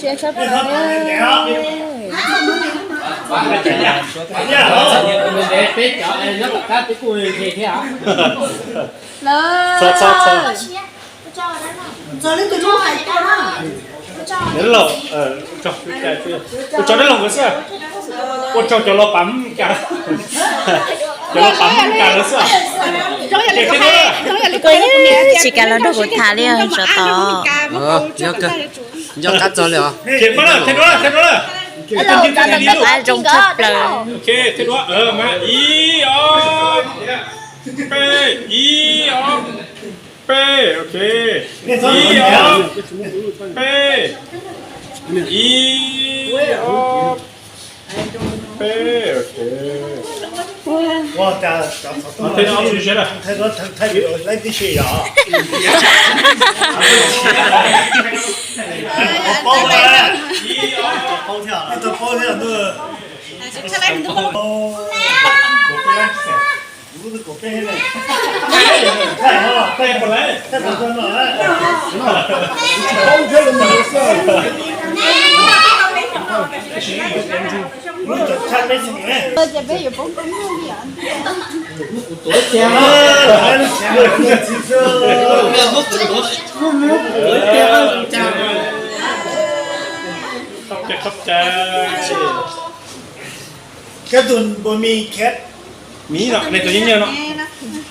Siab tshaj plaws li. Peb cov nyob tom qab peb kuj hle thiab. Txog, txog, txog. Ua tso dab laug nkawd xwb. Ua tsaug cov los pam cas, cov los pam cas lawv xwb. Kuv tsis kam los nrog kuv tham li, tsov tom. Nco qab txog li os. Thiab dua, thiab dua. Ib ob, peb, ib ob, peb, ok. Ib ob, peb, ib ob, peb, ok. Ua cas cov xov tooj no tib si yog? Paub thiab, paub thiab. Khov cai, khov cai. Koj tus npua mis khiav. Miv no, nej tus yeej nyiaj no.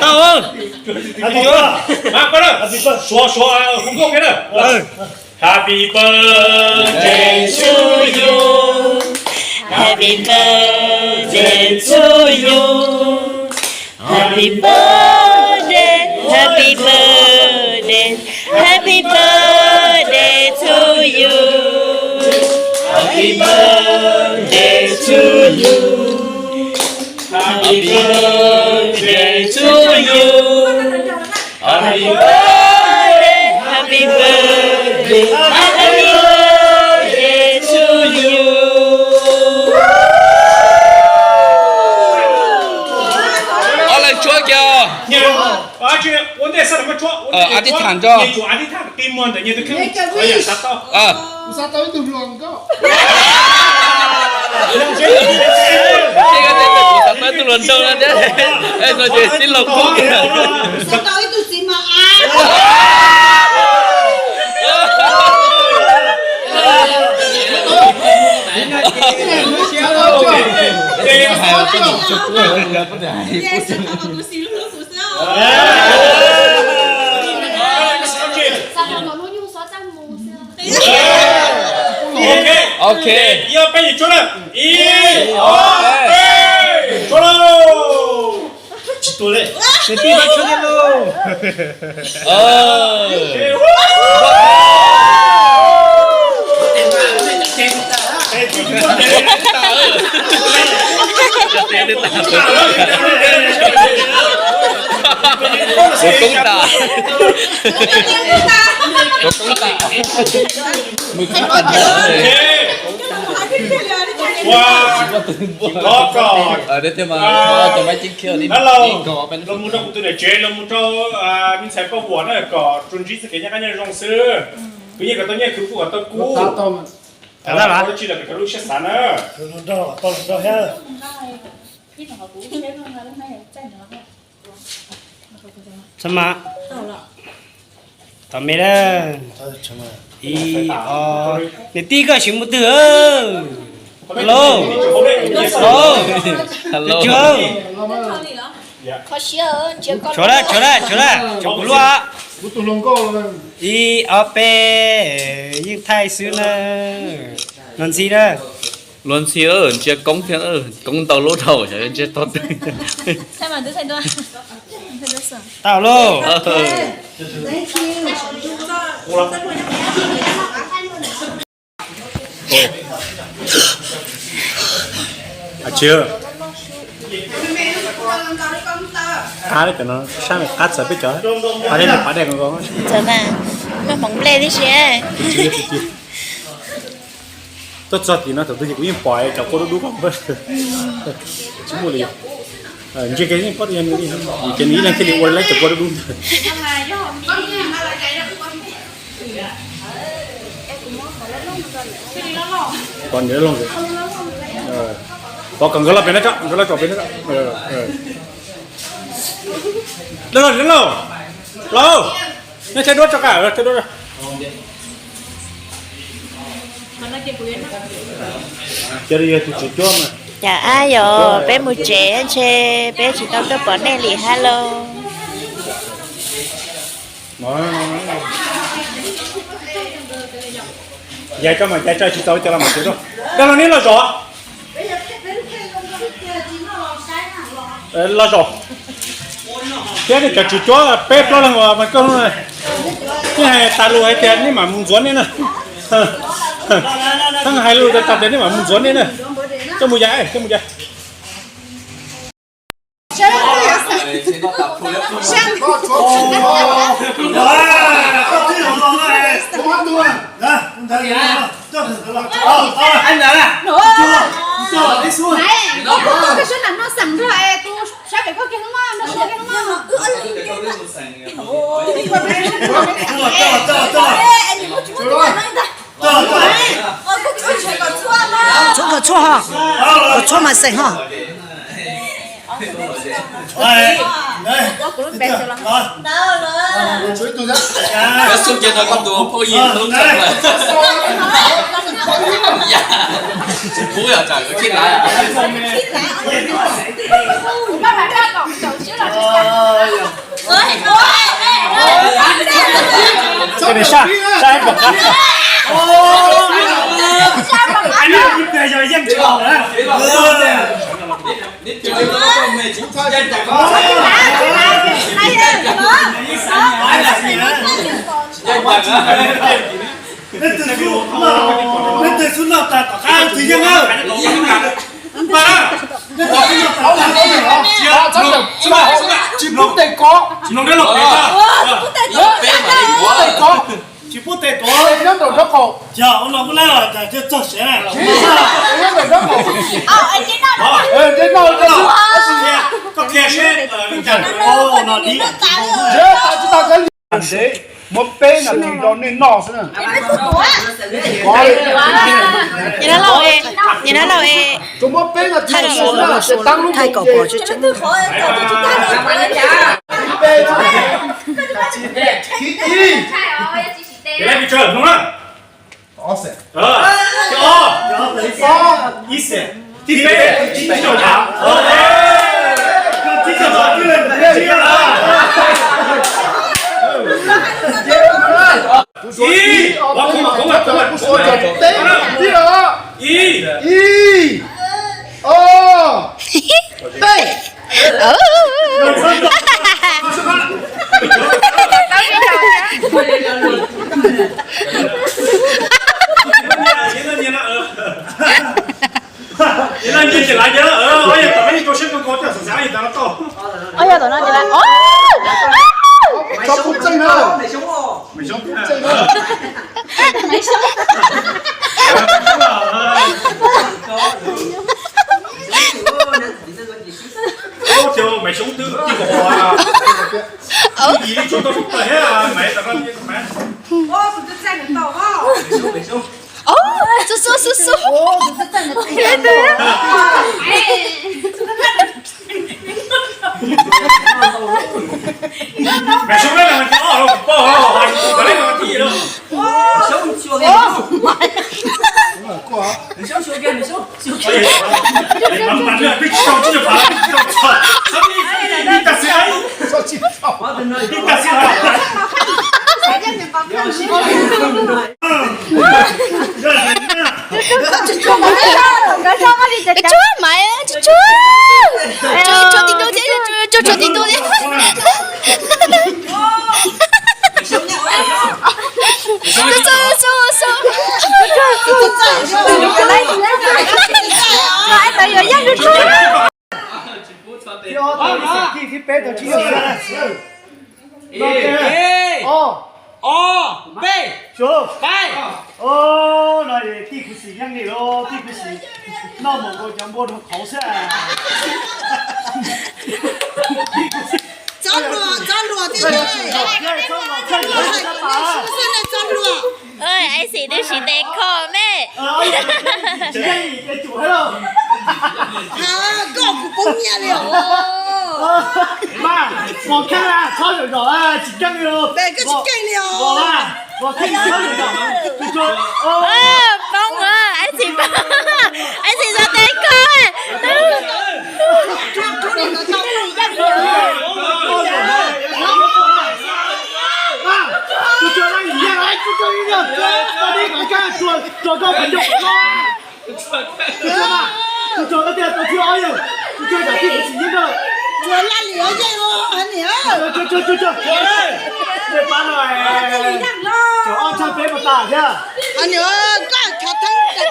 Tau. Suav, suav, hu nkauj kiag na. Happy birthday to you. Happy birthday to you. Happy birthday, happy birthday, happy birthday to you. Happy birthday to you. Happy birthday to you. Happy birthday, happy birthday, happy birthday to you. Ob leeg tshuab kiag. Ab tib tham nrog. Xav tau ib tug hluas nraug no thiab, no ces tib laug kub kiag. Ok, ib ob peb, ib ob peb, tshuab lauj. Tsis tuag li. Kwv tij, pab tshuab thiab lauj. Tus koob tas. Tus koob tas. Los mus rau kuv tus niam tsev, los mus rau me ntxhais Paj Huam na, kom tsuas ntsib txoj kev noj qab nyob zoo xwb. Khwv nyiaj kom tau nyiaj, khwv kub kom tau kub. Tau dab tsi los kom raws lub siab xav na. Txhob mas, tom me na. Ib ob, niam tij koj sim mus twg? Hello, hello, tshuav na, tshuav na, tshuav na, tshuav kuv lub. Ib ob peb, yeej thaij xwb na. Luag ntxhi na. Luag ntxhi, ntsia koob thiab, koob ntau lub dhau, ntsia tog twg. Tau lauj. Qab cov no sab qab txawv peb cov, qab thiab nws pab dej ko. Txawv mas, noj hmoov nplej tib si. Tuaj txog tim no thaum twg ces kuv yeej pom cov kua dub dub ko. Tsis muaj li. Ntsia kiag yeej paub tias yog nws li, ces nws ib leeg thiaj li ua lawv cov kua dub dub ntawd. Pom nws loj, pom kom nkawd los pem no tso, nkawd los tso pem no tso. Los los los, nej thaij duab tso, thaij duab. Cas ab yog peb mus tsev ntshe peb tsis tau tuaj pom nej li hab lauj. Yais tso mas, yais tso tsis txaus cov los mas tsev rau. Dag los neb los zov. Los zov. Thiab nej cov tswv cuab peb plaub leeg uas mas koj, nej hais tas lus hais tias nej mam mus ntxuav nej na. Txheeb hais lus tas tias nej mam mus ntxuav nej na. Coj mus yais, coj mus yais. Tshuav kom tshuaj ho, kom tshuaj mas xeem ho. Sab, sab pom qab. Yog yeej tsis los na. Leej twg xub noj tas tom qab twg yeej na. Tsis pub tes kov, tsis pub tes kov, tsis pub tes tuav nyob rau nraub qaum. Yog ua no kuj lab los cas txog siav na. Koj qhia seb ua no li. Ntev, muab peb nas this rau nej noj xwb na. Nim no lauj es, tsuas muab peb nas this xwb na, ces tag lub thaij kom pom tseeb tseeb. Ib xees, thib peb, thib rau, ib, ib, ob, peb. Ob yog tom no ces lawv, tso pub txeej na. Maiv xyoob twb tij kom pom, yim li tsuas tau sub tawg thiab maiv tom no. Xub xub xub xub. Maiv xyoob na, poj, peb tsis tau, tsis tau, tsis tau, tsis tau. Tsuag mas, tsuag, tsuag tim tus thiab, tsuag tim tus thiab. Ib, ob, peb, sub, peb. Os, no tij kuv xim yeej li los tij kuv xim noj mus nkaus cov npua rau qhauv xwb. Txhob luag, txhob luag tij. Txhob luag. Ej, xim twb siv tes kho me. Koj kuv poob nyiaj li os. Mas, pom kheej na, txhob zom zom, tsis keej li os. Koj tsis keej li os. Poob, ej xim, ej xim zom tes kho. Tus tsov laj lim yeej os niam. Pab no, cov ob txhaj peb puas tas thiab? Niam, koj khov theeb.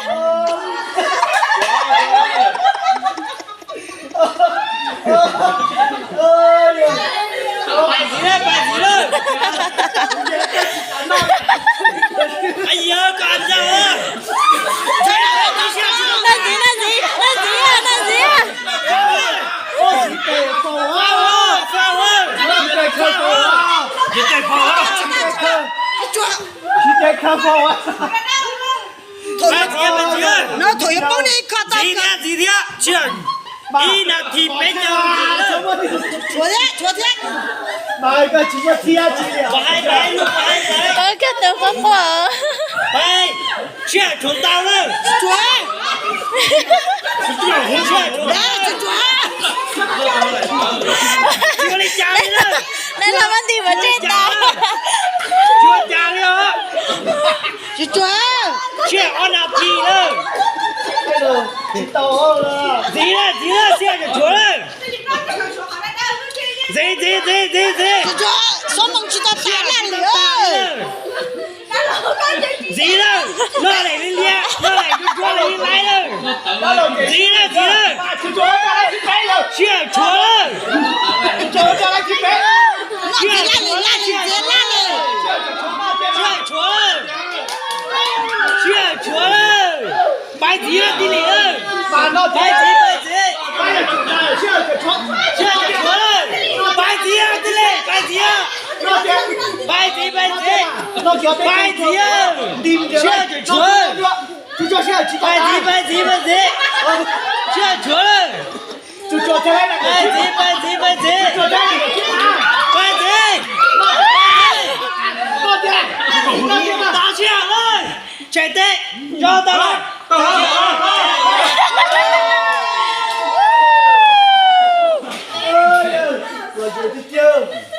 Pais ntxiv lawm, pais ntxiv lawm. Yog koj ntag. Noj ntxiv, noj ntxiv, noj ntxiv, noj ntxiv. Tsis tes pom. Thaum yuav poob ne kho tau. Ntxiv thiab, ntxiv thiab, tsis, ib nas this peb caug. Tshuav thiab, tshuav thiab. Koj tus quaj quaj. Sij hawm tshuav ntau lawm. Tshuav. Tshuav, tshuav. Tsis ua li cas li lawm. Neb los muab ntim pov tseg tau. Tsis ua cas li os. Tshuav, tshuav. Sij hawm ob nas this lawm. Ntxiv lawm, ntxiv lawm, sij hawm tshuav lawm. Ntxiv, ntxiv, ntxiv, ntxiv, ntxiv. Tsob moo tsis tau tas laj li. Ntxiv lawm, noj daim li liab, noj daim ntsuab ntsuab li laib lawm. Ntxiv lawm, ntxiv lawm. Sij hawm tshuav lawm. Sij hawm tshuav lawm, sij hawm tshuav lawm. Sij hawm tshuav lawm. Pais ntxiv lawm, tij Lis lawm. Pais ntxiv, pais ntxiv. Sij hawm tshuav lawm. Pais ntxiv, tij Lis, pais ntxiv. Pais ntxiv, pais ntxiv. Pais ntxiv. Sij hawm tshuav lawm. Pais ntxiv, pais ntxiv, pais ntxiv. Sij hawm tshuav lawm. Pais ntxiv, pais ntxiv, pais ntxiv. Pais ntxiv. Tau sij hawm lawm. Tshem tes, zoo tau lawm.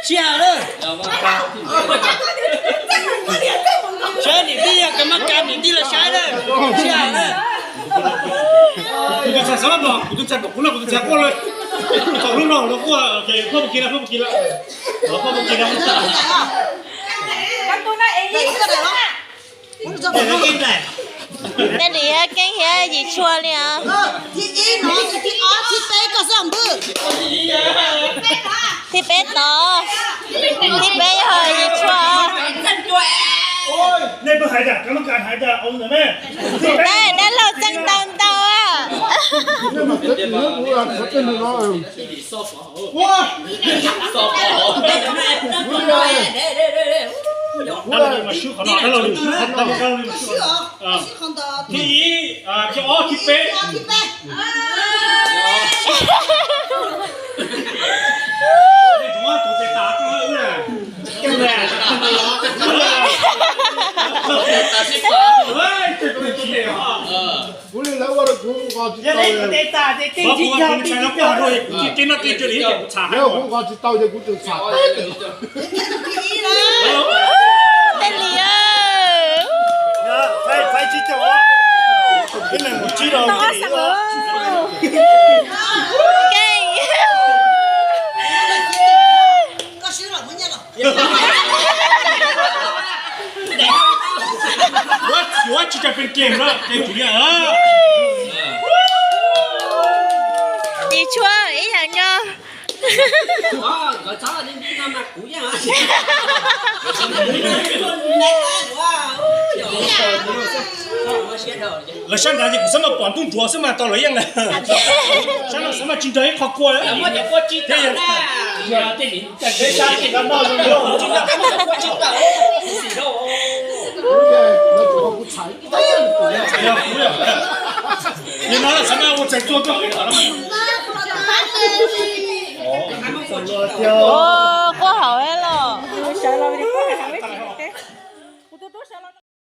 Sij hawm lawm. Saib niam tij yog kab mab kas niam tij los saib lawm. Sij hawm lawm. Kuv tus ntxhais xav los, kuv tus ntxhais pom kuv no kuv tus ntxhais quaj lawm. Thaum lub no los quaj, phauj mus kis lawm, phauj mus kis lawm. Tej lim keej thiab yim tshuaj li os. Thib peb tod, thib peb yog yim tshuaj. Nej, nej laug txeeb ntau ntau. Thib ib, thib ob, thib peb. Kuv li lawv ua rau kuv nqos tsis tau. Kuv nqos tsis tau ces kuv tseem xam. Tej li. Ua tsis tau pes kem na, kem tsis yog. Yim tshuaj ib yam nyob. Lawv sab nrad ces kuv xav mas pom ntuj ntsuav xwb mas tau lawv yeej lawm. Sab no xav mas tsis nrog ib qho kua lawm. Yog no xav mas ua txais tua koj.